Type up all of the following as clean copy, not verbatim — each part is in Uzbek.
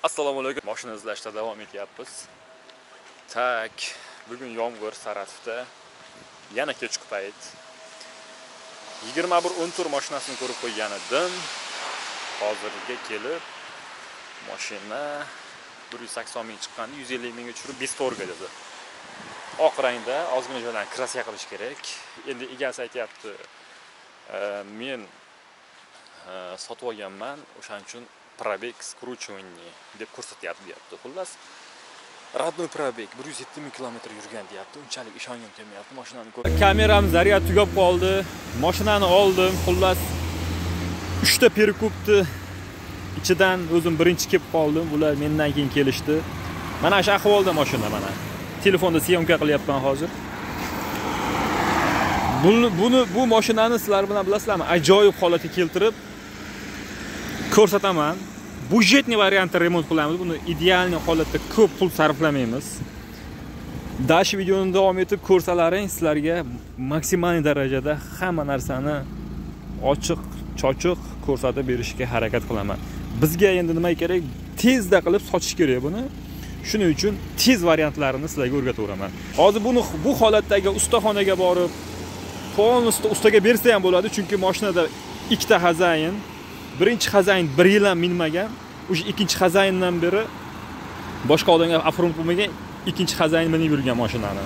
Assalomu alaykum. Mashina izlashda davom etyapmiz. Tak, bugun yomg'ir Saratovda. Yana kechki payt. 21:14 mashinasini ko'rib qo'ygan edim. Hozirga kelib mashina 180 ming chiqqandi, 150 mingga tushirib bestorga dedi. Oq rangda ozgina joylarni kraska qilish kerak. Endi egasi aytayapti, men sotib olganman, o'shaning uchun пробег скручивание deb ko'rsatyapti deyapti. Xullas, родной пробег 107 ming kilometr yurgan deyapti. Unchalik ishongim kelmayapti mashinani ko'rib. Kameram zaryad tugab qoldi. Mashinani oldim. Xullas, 3 ta perikupni ichidan o'zim birinchi kelib qoldim. Ular mendan keyin kelishdi. Mana shu ahvolda mashina mana. Telefonda syomka qilyapman hozir. Buni bu mashinani sizlar bilan bilasizlarmi? Ajoyib holatga keltirib ko'rsataman. Budjetni variantda remont qilamiz. Buni idealniy holatda ko'p pul sarflamaymiz. Dash videoni davom etib ko'rsalaring, sizlarga maksimal darajada hamma narsani ochiq, chochiq ko'rsatib berishga harakat qilaman. Bizga endi nima kerak? Tezda qilib sotish kerak buni. Shuning uchun tez variantlarini sizlarga o'rgataveraman. Hozir buni bu holatdagi ustaxonaga borib, polностью ustaga bersa ham bo'ladi, chunki mashinada ikkita xazayin. Birinchi xazayin 1 yil ham minmagan, o'sha ikkinchi xazayindan beri boshqa odamga afront bo'lmagan, ikkinchi xazayin minib yurgan mashinani.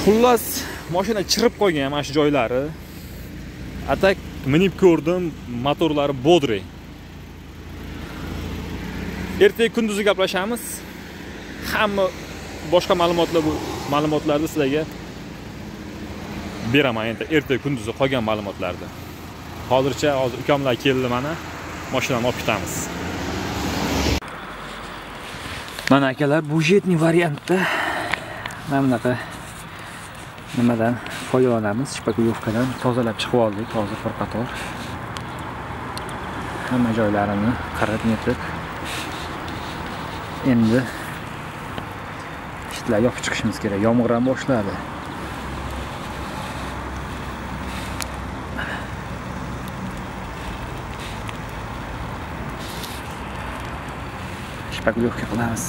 Xullas, mashina chirib qolgan mana shu joylari. Atak minib ko'rdim, motorlari bodri. Ertaga kunduzi gaplashamiz. Hamma boshqa ma'lumotlar bu ma'lumotlarni sizlarga beraman endi ertaga kunduzi qolgan ma'lumotlarni. Hozircha hozir ukamlar keldi mana, mashinani olib ketamiz. Mana akalar, budjetniy variantda mana bunaqa nimadan foydalanamiz? Shpakulyovkadan tozalab chiqib oldik hozir bir qator. Hamma joylarini qirib netib. Endi shitlar yopib chiqishimiz kerak. Yomg'ir ham boshladi. Shpakulyovka qilamiz.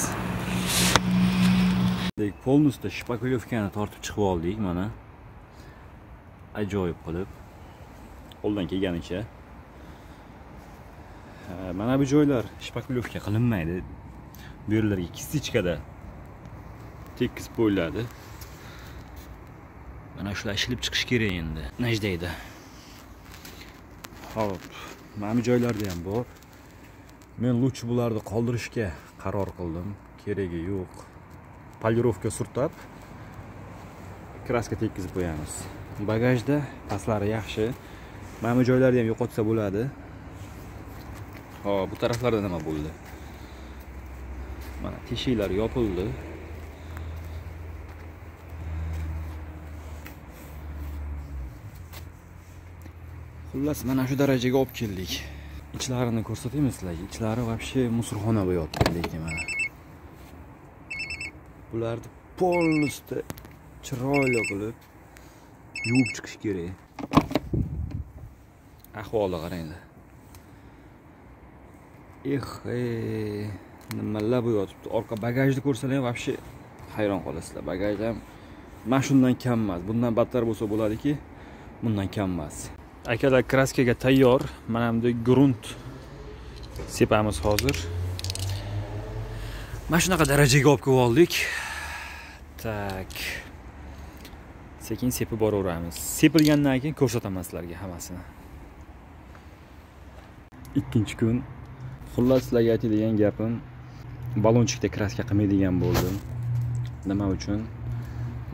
Polностью shpakulyovkani tortib chiqib oldik mana. Ajoyib qilib. Qo'ldan kelganicha. Mana bu joylar shpakulyovka qilinmaydi. Bu yerlarga kistichkada tekizib qo'yiladi. Mana shular ishilib chiqish kerak endi. Najdayda. Xo'p, mana bu joylarda ham bor. Men luch bularni qoldirishga qaror qildim. Keragi yo'q. Polirovka surtab, kraska tekizib qo'yamiz. Bagajda pastlari yaxshi. Mana bu joylarni ham yo'qotsa bo'ladi. Xo'p, bu taraflarda nima bo'ldi? Mana teshiklar yopildi. Xullas, mana shu darajaga olib keldik. Ichlarini ko'rsataymi sizlarga? Ichlari вообще musurxona bo'lyapti lekin mana. Bularni polностью chiroyli qilib yuvib chiqish kerak. Ahvoli qaranglar. Eh, nimalar bo'lyapti? Orqa bagajni ko'rsalar ham вообще hayron qolasizlar. Bagaj ham mana shundan kam emas. Bundan battar bo'lsa bo'ladiki, bundan kam emas. Akalar, kraskaga tayyor. Mana bunday grunt sepamiz hozir. Mana shunaqa darajaga olib kelib oldik. Tak. Sekin sepib boraveramiz. Sepilgandan keyin ko'rsataman sizlarga hammasini. Ikkinchi kun. Xullas, sizlarga aytadigan gapim, ballonchikda kraska qilmaydigan bo'ldim. Nima uchun?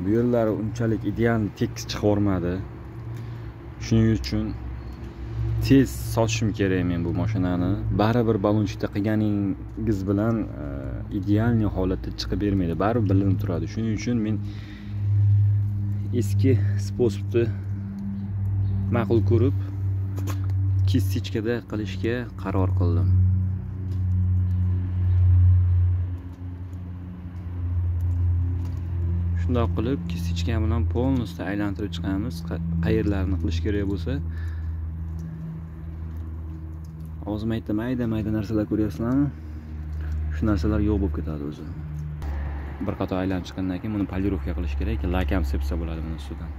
Bu yerlari unchalik ideal tekis chiqib olmadi. Shuning uchun tez sotishim kerak men bu mashinani. Baribir ballonchikda qilganingiz bilan idealniy holatda chiqib bermaydi. Baribir bilinib turadi. Shuning uchun men eski sposobni ma'qul ko'rib, kistichkada qilishga qaror qildim. Shundoq qilib kistichka bilan polностью aylantirib chiqamiz. Qayerlarini qilish kerak bo'lsa. Hozir mayda mayda narsalar ko'ryapsizlarmi? Shu narsalar yo'q bo'lib ketadi o'zi. Bir qator aylanib chiqqandan keyin buni polirovka qilish kerak, lak ham sepsa bo'ladi buni ustidan.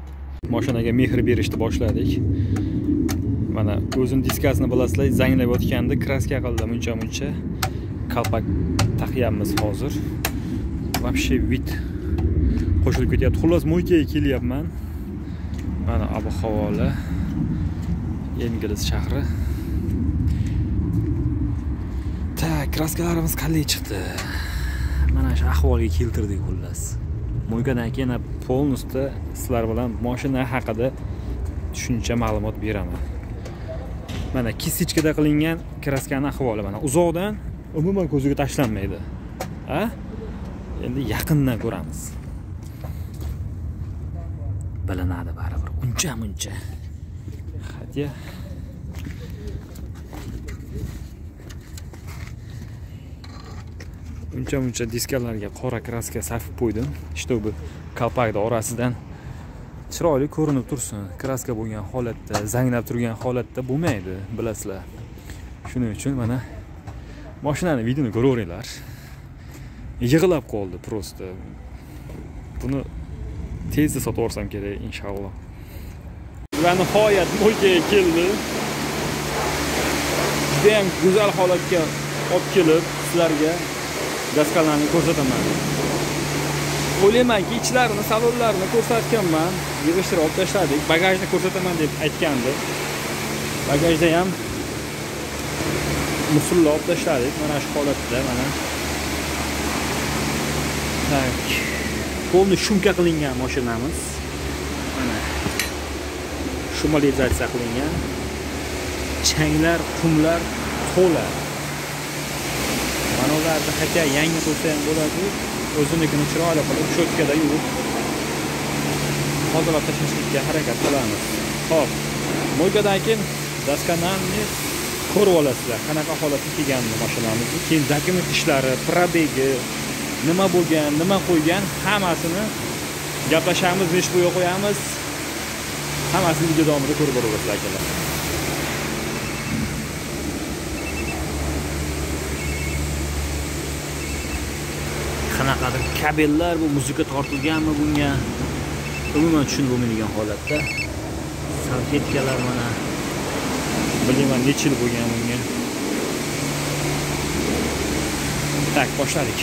Mashinaga mehr berishni boshladik. Mana o'zini diskasini bilasizlar, zanglab yotganda kraska qildim muncha-muncha. Kalpak taqyapmiz hozir. Вообще vид qo'shilib ketyapti. Xullas, moykaga kelyapman. Mana ob-havolar Engels shahri. Tak, kraskalarimiz qanday chiqdi? Mana shu ahvolga keltirdik xullas. Moykadan keyin polностью sizlar bilan mashina haqida tushuncha ma'lumot beraman. Mana kistichkada qilingan kraskaning ahvoli mana uzoqdan umuman ko'zga tashlanmaydi. Ha? Endi yaqindan ko'ramiz. Bilinadi baribir uncha-muncha. Хотя uncha-muncha diskalarga qora kraska sapib qo'ydim, чтобы kalpakni orasidan chiroyli ko'rinib tursin. Kraska bo'lgan holatda, zanglab turgan holatda bo'lmaydi, bilasizlar. Shuning uchun mana mashinani videoni ko'raveringlar. Yig'ilab qoldi просто. Buni tezda sotib yuborsam kerak inshaalloh. Va nihoyat moykaga keldi. Juda ham go'zal holatga olib kelib sizlarga daskalarni ko'rsataman. O'ylaymanki, ichlarini, salonlarini ko'rsatganman, yig'ishtirib olib tashladik. Bagajni ko'rsataman deb aytgandi. Bagajda ham musullo olib tashladik. Mana shu holatda mana. Tak. Polni shumka qilingan mashinamiz. Mana. Shumalizatsiya qilingan. Changlar, qumlar to'la. Mana ularni hatto yangi qo'ysa ham bo'ladi. O'zinikini chiroyli qilib cho'tkada yuvib tozalab tashlashga harakat qilamiz. Xo'p, moykadan keyin daskanani ko'rib olasizlar, qanaqa holatga kelganini mashinamizni. Keyin dokument ishlari, probegi, nima bo'lgan, nima qo'ygan, hammasini gaplashamiz, nesh bo'yi qo'yamiz. Hammasini video davomida ko'rib boraverasizlar akalar. Qanaqadir kabellar, bu muzika tortilganmi bunga? Umuman tushunib bo'lmaydigan holatda. Salfetkalar mana. Bilmayman necha yil bo'lgan bunga. Tak, boshladik.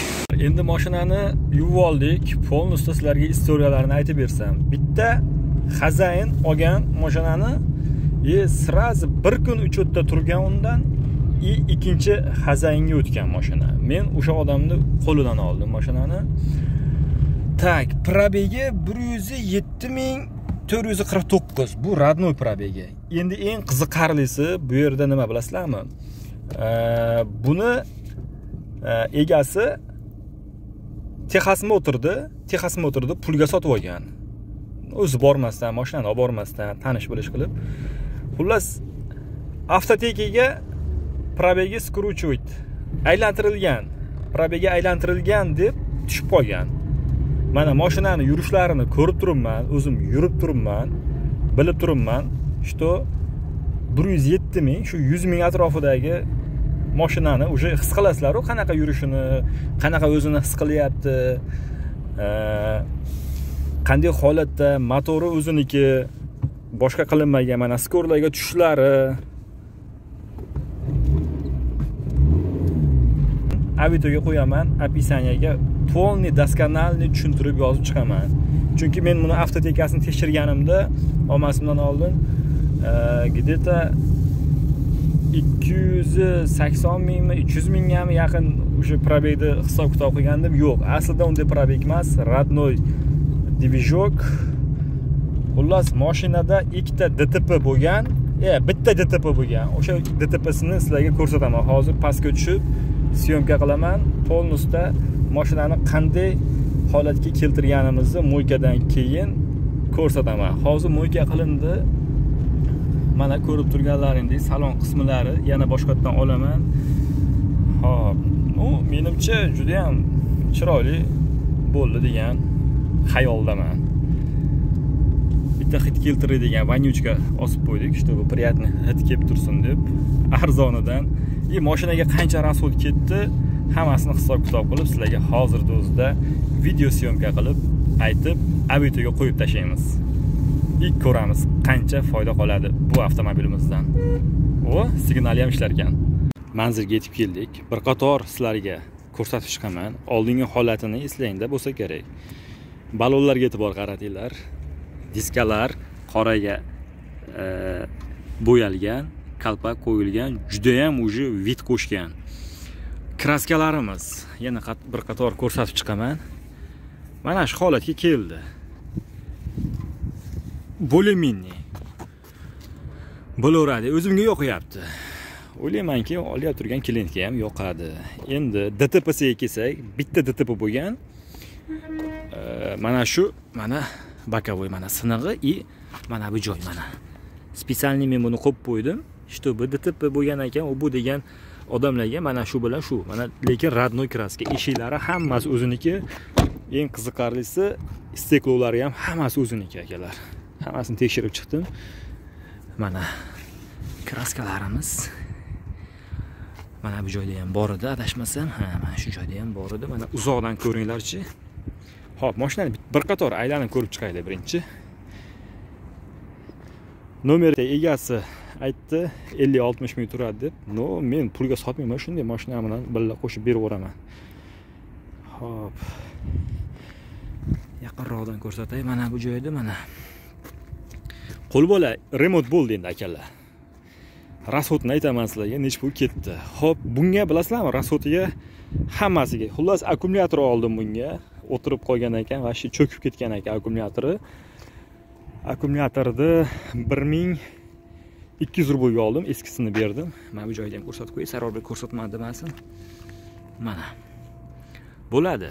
Endi mashinani yuvib oldik. Polностью sizlarga istoriyalarini aytib bersam. Bitta xazayn olgan mashinani сразу bir kun uchotda turgan undan ikkinchi xazaynga o'tgan mashina. Men o'sha odamni qo'lidan oldim mashinani. Tak, probegi 107 449. Bu родной probegi. Endi eng qiziqarlisi bu yerda nima bilasizlarmi? Buni egasi Texasmotorda pulga sotib olgan. O'zi bormasdan, mashinani olib bormasdan, tanish bilish qilib. Xullas, avtotekaga probegi skruchuvit aylantirilgan, probegi aylantirilgan deb tushib qolgan. Mana mashinani yurishlarini ko'rib turibman, o'zim yurib turibman, bilib turibman, что 107 ming, shu 100 ming atrofidagi mashinani уже his qilasizlar-ku, qanaqa yurishini, qanaqa o'zini his qilyapti, qanday holatda, motori o'ziniki, boshqa qilinmagan, mana skorlarga tushishlari. Avitoga qo'yaman, описаниеga полный доскональный tushuntirib yozib chiqaman. Chunki men buni avtotekasini tekshirganimda olmasimdan oldin где-то 280 mingmi, 300 mingami yaqin o'sha probegni hisob kitob qilgandim. Yo'q, aslida unday probeg emas, родной движок. Xullas, mashinada ikkita DTP bo'lgan, bitta DTP bo'lgan. O'sha DTPsini sizlarga ko'rsataman. Hozir pastga tushib syomka qilaman. Polностью mashinani qanday holatga keltirganimizni moykadan keyin ko'rsataman. Hozir moyka qilindi. Mana ko'rib turganlaringizdek salon qismlari yana boshqatdan olaman. Xo'p, u menimcha juda ham chiroyli bo'ldi degan xayoldaman. Bitta Bitta hid keltiradigan vanyuchka osib qo'ydik, чтобы приятный hid kelib tursin deb arzonidan. И mashinaga qancha rasxod ketdi, hammasini hisob-kitob qilib sizlarga hozirda o'zida video syomka qilib aytib Avitoga qo'yib tashlaymiz. Ilk ko'ramiz qancha foyda qoladi bu avtomobilimizdan. O, signali ham ishlar ekan. Manzilga yetib keldik. Bir qator sizlarga ko'rsatib chiqaman. Oldingi holatini eslangda bo'lsa kerak. Balonlarga e'tibor qaratinglar. Diskalar qoraga bo'yalgan, kalpak qo'yilgan, juda ham уже vid qo'shgan. Kraskalarimiz yana bir qator ko'rsatib chiqaman. Mana shu holatga keldi. Bo'limini bo'laveradi, o'zimga yoqyapti. O'ylaymanki, olyap turgan klientga ham yoqadi. Endi DTPsiga kelsak, bitta DTP bo'lgan. Mana shu, mana боковой mana sinig'i и mana bu joy mana. Специально men buni qo'yib qo'ydim, чтобы DTP bo'lgan ekan, u bu degan odamlarga mana shu bilan shu. Mana lekin родной kraska, eshiklari hammasi o'ziniki. Eng qiziqarlisi, steklovlari ham hammasi o'ziniki akalar. Hammasini tekshirib chiqdim. Mana kraskalarimiz. Mana bu joyda ham bor edi, adashmasam. Ha, mana shu joyda ham bor edi. Mana uzoqdan ko'ringlarchi. Xo'p, mashinani bir qator aylanib ko'rib chiqaylik birinchi. Nomer egasi aytdi 50-60 ming turadi deb. No, men pulga sotmayman, shunday mashina bilan birga qo'shib berib yuboraman. Xo'p. Yaqinroqdan ko'rsatay. Mana bu joyda mana. Qo'l bola remont bo'ldi endi akalar. Rasxodni aytaman sizlarga, nech pul ketdi. Xo'p, bunga bilasizlarmi, rasxodiga hammasiga. Xullas, akkumulyator oldim bunga. O'tirib qolgan ekan, vashi cho'kib ketgan ekan akkumulyatori. Akkumulyatorni 1200 rublga oldim, eskisini berdim. Mana bu joyda ham ko'rsatib qo'yay, Sarvarbek ko'rsatmadi demasin. Mana. Bo'ladi.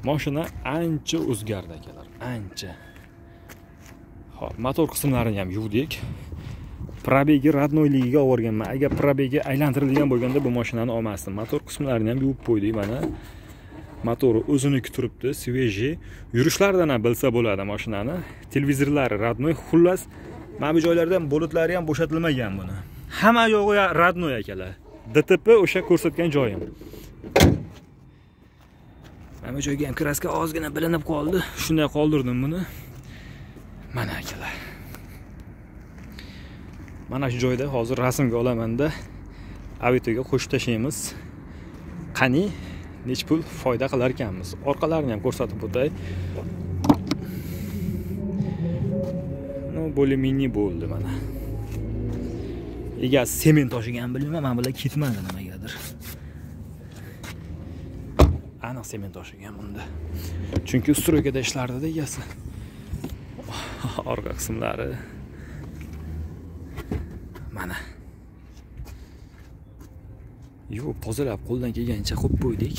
Mashina ancha o'zgardi akalar, ancha. Xo'p, motor qismlarini ham yuvdik. Probegi radnoyligiga olganman. Agar probegi aylantirilgan bo'lganda bu mashinani olmasdim. Motor qismlarini ham yuvib qo'ydik mana. Motori o'ziniki turibdi, svejiy. Yurishlaridan ham bilsa bo'ladi mashinani. Televizorlari radnoy, xullas, mana bu joylardan bulutlari ham bo'shatilmagan buni. Hamma yo'g'i radnoy akalar. DTP o'sha ko'rsatgan joyim. Mana bu joyga ham kraska ozgina bilinib qoldi. Shunday qoldirdim buni. Mana akalar. Mana shu joyda hozir rasmga olamanda Avitoga qo'shib tashlaymiz. Qani nech pul foyda qilar ekanmiz. Orqalarini ham ko'rsatib o'tay. No, bo'limini bo'ldi mana. Egasi sement toshigan bilmayman, mana bular ketmadi nimagadir. Aniq sement toshigan bunda. Chunki stroykada ishlardi-da egasi. Orqa qismlari mana. Yuvib tozalab qo'ldan kelgancha qo'yib qo'ydik.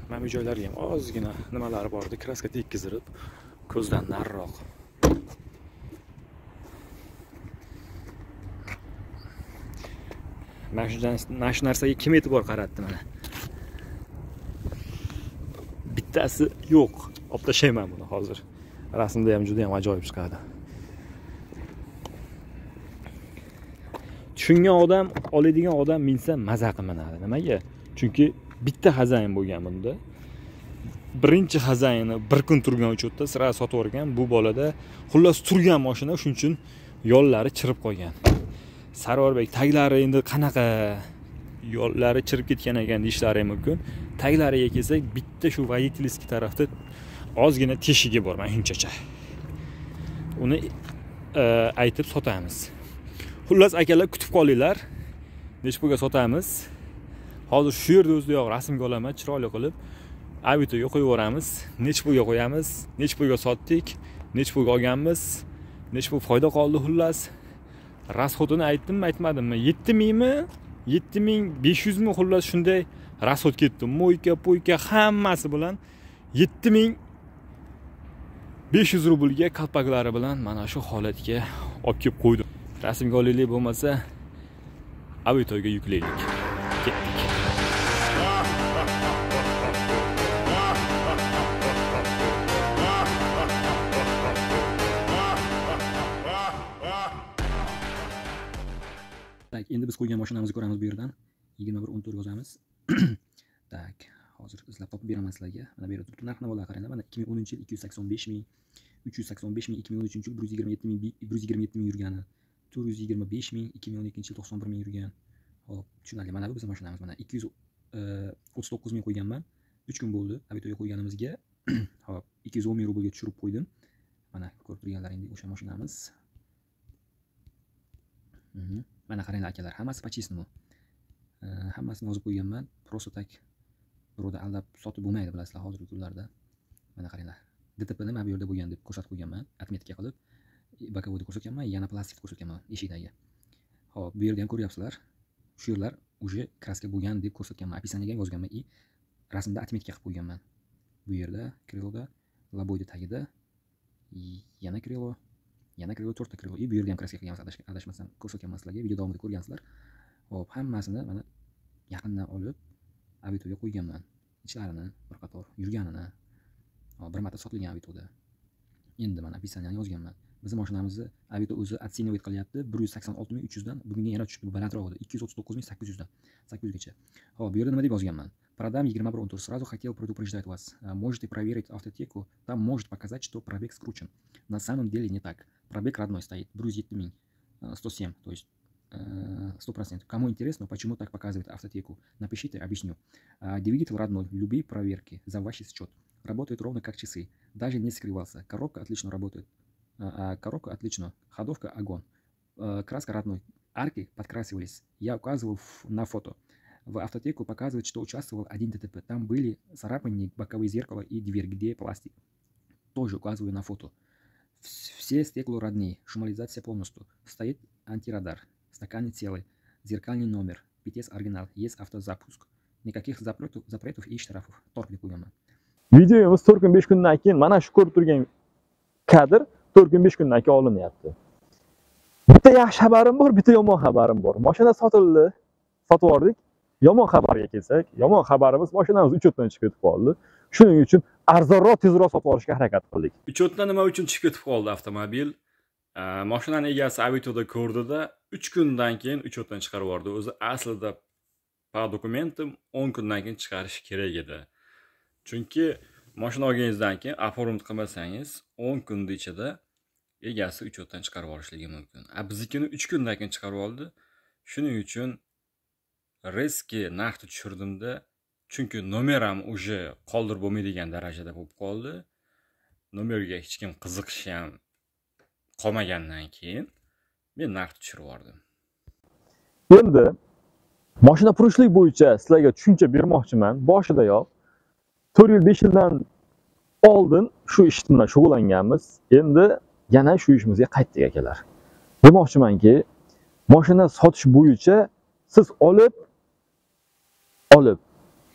Mana bu joylarga ham ozgina nimalari bor edi, kraska tekkizirib ko'zdan nariroq. Mana shu narsaga kim e'tibor qaratdi mana? Bittasi yo'q. Olib tashlayman buni hozir. Rasmda ham juda ham ajoyib chiqadi. Tushungan odam, oladigan odam minsa maza qiladi. Nimaga? Chunki bitta xazayn bo'lgan bunda. Birinchi xazayni bir kun turgan uchotda sira sotib yuborgan bu bolada. Xullas turgan mashina, shuning uchun yo'llari chirib qolgan. Sarvarbek taglari endi qanaqa yo'llari chirib ketgan ekan deyishlari mumkin. Taglariga kelsak, bitta shu водительский tarafda ozgina teshigi bor, mana shunchacha. Uni aytib sotamiz. Xullas akalar, kutib qolinglar. Nech pulga sotamiz? Hozir shu yerda o'ziyoq rasmga olaman, chiroyli qilib Avitoga qo'yib yuboramiz. Nech pulga qo'yamiz, nech pulga sotdik, nech pulga olganmiz, nech pul foyda qoldi xullas. Rasxodini aytdimmi, aytmadimmi? 7 mingmi? 7500 mi xullas shunday rasxod ketdi. Moyka, poyka hammasi bilan 7500 rublga kalpaklari bilan mana shu holatga olib kelib qo'ydim. Rasmga olaylik, bo'lmasa Avitoga yuklaylik. Ketdik. Так, endi biz qo'ygan mashinamizni ko'ramiz bu yerdan. 21.14 yozamiz. Так, hozir izlab topib beraman sizlarga. Mana bu yerda turibdi narx-navolar, qaranglar. Mana 2010-yil 285 ming, 385 ming, 2013-yil 127 ming, 127 ming yurgani, 425 ming, 2012-yil 91 ming yurgan. Xo'p, tushunarli. Mana bu bizning mashinamiz. Mana 239 ming qo'yganman. 3 kun bo'ldi Avitoga qo'yganimizga. Xo'p, 210 ming rublga tushirib qo'ydim. Mana ko'rib turganlaringizdek o'sha mashinamiz. Mana qaranglar akalar, hammasi по-честному. Hammasini yozib qo'yganman. Просто так birovda aldab sotib bo'lmaydi, bilasizlar, hozirgi kunlarda. Mana qaranglar. DTPni mana bu yerda bo'lgan deb ko'rsatib qo'yganman, отметка qilib, боковой da ko'rsatganman, yana plastik ko'rsatganman eshikdagi. Xo'p, bu yerda ham ko'ryapsizlar. Shu yerlar уже краска bo'lgan deb ko'rsatganman, описание ga ham yozganman и rasmda отметка qilib qo'yganman. Bu yerda крыло da, лобовой da tagida yana крыло, yana крыло, to'rtta крыло. И bu yerda ham краска qilganmiz, adashmasam ko'rsatganman sizlarga, video davomida ko'rgansizlar. Xo'p, hammasini mana yaqindan olib Avitoga qo'yganman. Ichlarini bir qator yurganini, bir marta sotilgan Avitoda. Endi mana описание ni yozganman. Bizning mashinamizni Avito o'zi оценивать qilyapti 186 300 dan, bugunga yana tushibdi, balandroq edi 239 800 dan, 800 gacha. Xo'p, bu yerda nima deb yozganman? Продам 21.14. Сразу хотел предупреждать вас. Можете проверить автотеку, там может показать, что пробег скручен. На самом деле не так. Пробег родной стоит 107 ming 107, то есть 100%. Кому интересно, почему так показывает автотеку, напишите, объясню. Двигатель родной, любые проверки за ваш счет. Работает ровно как часы, даже не скрывался. Коробка отлично работает. Коробка отлично, ходовка огонь. Краска родной, арки подкрасивались. Я указывал на фото. В автотеку показывает, что участвовал один ДТП. Там были царапины, боковые зеркала и дверь, где пластик. Тоже указываю на фото. Все стекла родные, шумоизоляция полностью. Стоит антирадар, стаканы целый, зеркальный номер, PTS оригинал, есть автозапуск. Никаких запретов, запретов и штрафов. Торг deb qo'yganman. Videomiz 4 kun, 5 kundan keyin, mana shu ko'rib turgan kadr 4 kun, 5 kundan keyin olinyapti. Bitta yaxshi xabarim bor, bitta yomon xabarim bor. Mashina sotildi, sotib yubordik. Yomon xabarga kelsak, yomon xabarimiz, mashinamiz учет dan chiqib ketib qoldi. Shuning uchun arzonroq, tezroq sotib olishga harakat qildik. Учет dan nima uchun chiqib ketib qoldi avtomobil? Mashinani egasi Avitoda ko'rdida, 3 kundan keyin учет dan chiqarib yubordi. O'zi aslida по документам 10 kundan keyin chiqarish kerak edi. Chunki mashina olganingizdan keyin оформить qilmasangiz, 10 kunni ichida egasi учет dan chiqarib yuborishligi mumkin. A biznikini 3 kundan keyin chiqarib oldi. Shuning uchun резкий narxni tushirdimda, chunki nomer ham уже qoldirib bo'lmaydigan darajada bo'lib qoldi. Nomerga hech kim qiziqishi ham qolmagandan keyin men narxni tushirib yubordim. Endi mashina furushlik bo'yicha sizlarga tushuncha bermoqchiman. Boshidayoq 4 yil, 5 yildan oldin shu ish bilan shug'ullanganmiz. Endi yana shu ishimizga qaytdik, akalar. Demoqchimanki, mashina sotish bo'yicha siz olib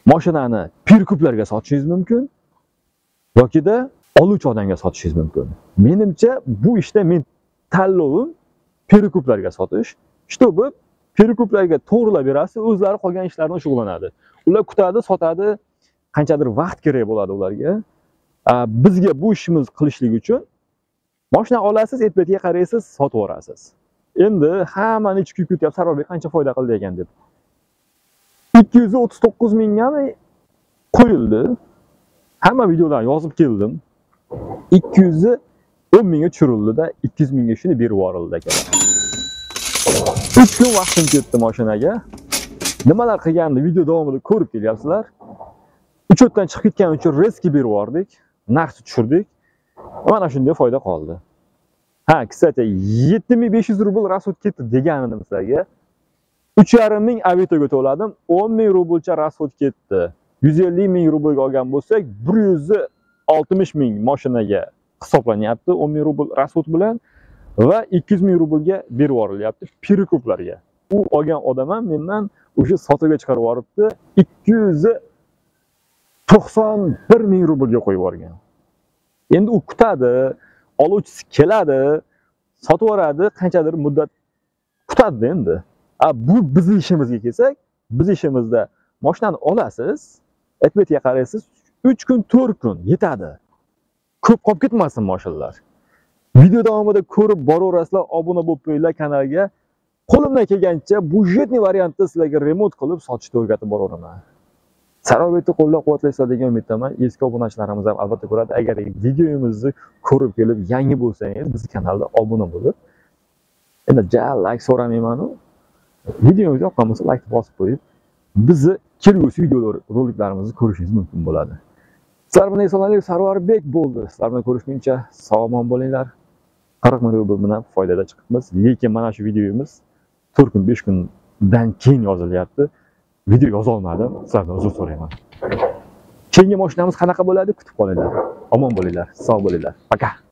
mashinani перекуп larga sotishingiz mumkin yokida oluvchi odamga sotishingiz mumkin. Menimcha, bu ishda men tanlovim перекуп larga sotish, чтобы перекуп larga to'g'rilab berasiz, o'zlari qolgan ishlar bilan shug'ullanadi. Ular kutadi, sotadi, qanchadir vaqt kerak bo'ladi ularga. Bizga bu ishimiz qilishlik uchun mashina olasiz, et-betiga qaraysiz, sotib yuborasiz. Endi hammani ichi kuyib ketyapti, Sarvarbek qancha foyda qildi ekan deb. 239 mingami qo'yildi. Hamma videolarni yozib keldim. 210 mingga tushirildi-da, 200 mingga shuni berib yuborildi, akalar. 3 kun vaqtim ketdi mashinaga. Nimalar qilganimni video davomida ko'rib kelyapsizlar. Учет dan chiqib ketgani uchun резкий berib yubordik, narxni tushirdik. Mana shunday foyda qoldi. Ha, кстати, 7500 rubl расход ketdi degandim sizlarga. 3,5 ming Avitoga to'ladim, 10 ming rublcha расход ketdi. 150 ming rublga olgan bo'lsak, 160 ming mashinaga hisoblanyapti 10 ming rubl расход bilan va 200 ming rublga berib yuborilyapti перекуп larga. U olgan odam ham mendan o'sha sotuvga chiqarib yuboribdi, 291 ming rublga qo'yib yuborgan. Endi u kutadi, oluvchisi keladi, sotib yuboradi, qanchadir muddat kutadi endi. A bu bizning ishimizga kelsak, biz ishimizda mashinani olasiz, et-betiga qaraysiz, 3 kun, 4 kun yetadi. Ko'p qolib ketmasin mashinalar. Video davomida ko'rib boraverasizlar, obuna bo'lib qo'yinglar kanalga. Qo'limdan kelgancha byudjetli variantda sizlarga remont qilib sotishni o'rgatib boraman. Sarvarbekni qo'llab-quvvatlaysizlar degan umiddaman. Eski obunachilarimiz ham albatta ko'radi. Agar videomizni ko'rib kelib yangi bo'lsangiz, bizning kanalda obuna bo'lib, endi ja like so'ramayman-u. Videomiz yoqqan bo'lsa like bosib qo'yib, bizni kelgusi videolar, roliklarimizni ko'rishingiz mumkin bo'ladi. Sizlar bilan Esonali Sarvarbek bo'ldi. Sizlar bilan ko'rishguncha sog' bo'linglar. 40 ming rubl bilan foydada chiqibmiz. Lekin mana shu videomiz 4 kun, 5 kundan keyin yozilyapti. Video yoza olmadim. Sizlardan uzr so'rayman. Keyingi mashinamiz qanaqa bo'ladi? Kutib qolinglar. Omon bo'linglar, sog' bo'linglar. Пока.